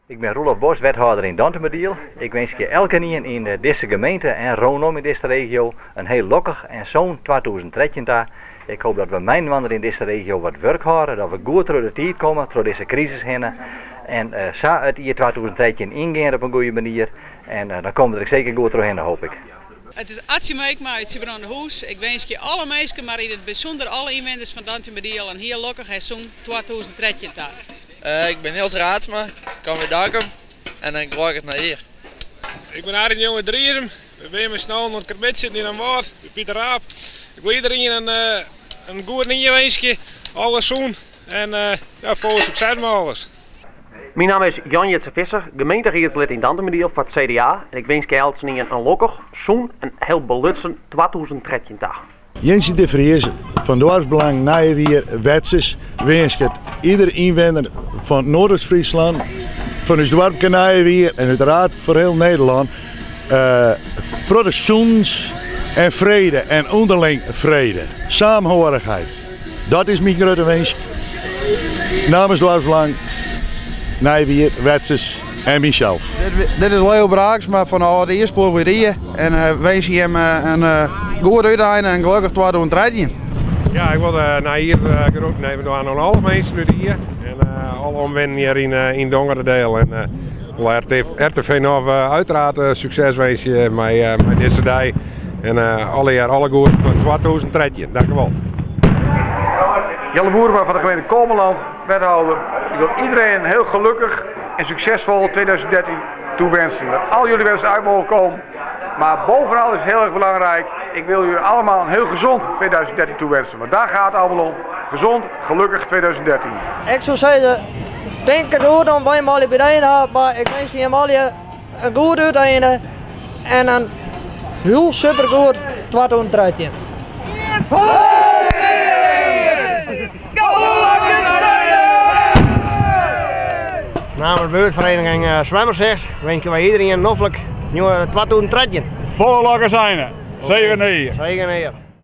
Ik bin Roelof Bos, wethâlder yn Dantumadiel. Ik winskje elkenien yn dizze gemeente en rûnom yn dizze regio in hiel lokkich en sûn 2013 ta. Ik hoopje dat we mei-inoar yn dizze regio wat wurk hâlde, dat we goed troch de tiid komme, troch dizze krisis hinne. En sa it jier 2013 yngean op in goede manier. En dan komme we der seker goed trochhinne, hoopje ik. It is Atsje Meekma út Sibrandahûs. Ik winskje alle minsken, mar yn it bysûnder alle ynwenners fan Dantumadiel in hiel lokkich en sûn 2013 ta. Ik bin Niels Raadsma, ik kom út Dokkum en ik wurk it nei hjir. Ik bin Arjen Jonge Driezum. We binne mei s'n allen oan it karbidsitten yn Damwâld, by Pieter Raap. Ik wol iderien in goed jier winskje, alles sûn en ja, folle sukses mei alles. Myn namme is Jan Jitse Visser, gemeenteriedslid yn Dantumadiel foar it CDA en ik winskje eltsenien in lokkich, sûn en hiel belutsen 2013 ta. Jentsje de Vries fan Doarpsbelang Nijewier Wetsens winsket ieder ynwenner fan Noardeast-Fryslân, fan ús doarpke Nijewier en úteraard foar hiel Nederlân protte sûnens en frede en ûnderling frede, saamhorigheid. Dat is myn grutte winsk namens Doarpsbelang Nijewier Wetsens en mysels. Dit is Leo Braaksma fan de âldjiersploech út Ie en winskje jim in goed útein en gelokkich 2013. Ja, ik wol de nijjiersgroeten even dwaan oan alle minsken út Ie en alle omwennenden hjir yn Dongeradeel. En ik wol RTV Noord uiteraard sukses winskje mei dizze dei en allegear alle goed foar 2013. Dank u wol. Jelle Boerema van de gemeente Kollumerland, wethouder. Ik wil iedereen een heel gelukkig en succesvol 2013 toewensen. Dat al jullie wensen uit mogen komen. Maar bovenal is het heel erg belangrijk, ik wil jullie allemaal een heel gezond 2013 toewensen. Want daar gaat het allemaal om. Gezond, gelukkig 2013. Ik soe sizze, tink der goed om wy mei iderien ha, mar ik winskje jim allegear in goed útein en in hiel supergoed 2013. Namens buurtvereniging Zwemmerzicht winskje wy iderien in noflik 2013. Folle lok en seine. Segen near. Segen near.